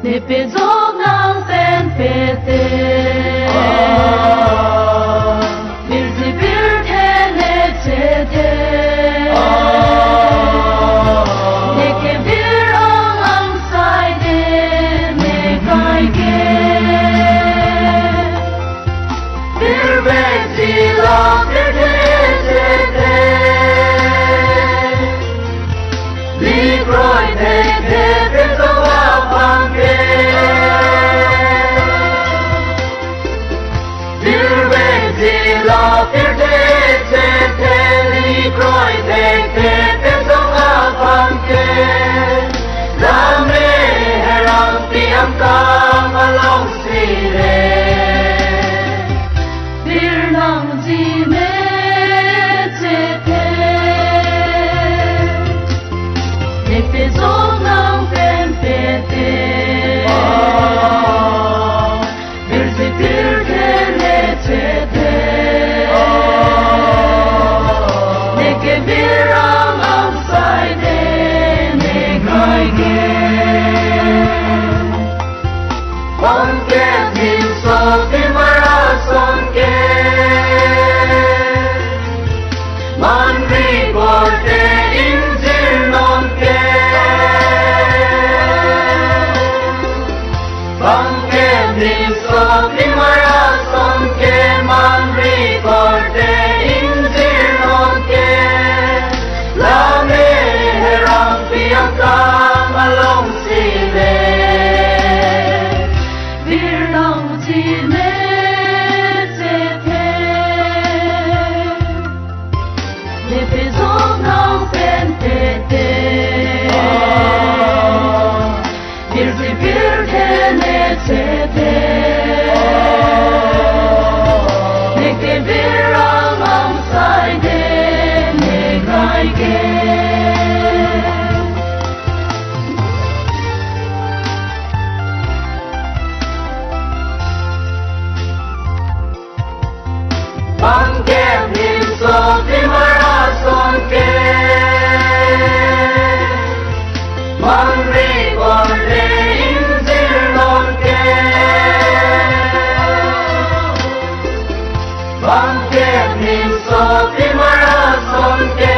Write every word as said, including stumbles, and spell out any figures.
Ne pejok nang pen pete. Birji birthe ne chethe. Ne kevir ang angsai de ne kaike. Birvekji la birthe chethe. Likroi thekthe pejok abang ke. Birvekji la birthe chethe. Likroi thekthe pejok abang ke. Lame herang pi angkang along sire. Bir nangji ne chethe. Ne pejok nang pen pete. Birji birthe ne chethe. Ne kevir ang angsai de ne kaike. Bangkethim sopimar ason ke. Manri korte ingjir non ke. Bangkethim sopimar ason ke. Manri korte ingjir non ke. Lame herang pi angkang along sire. Bir nangji ne chethe. Ne pejok nang pen pete. Birji birthe ne chethe. Ne kevir ang angsai de ne kaike. Bangkethim sopimar ason ke. Manri korte ingjir non ke. Bangkethim sopimar ason ke.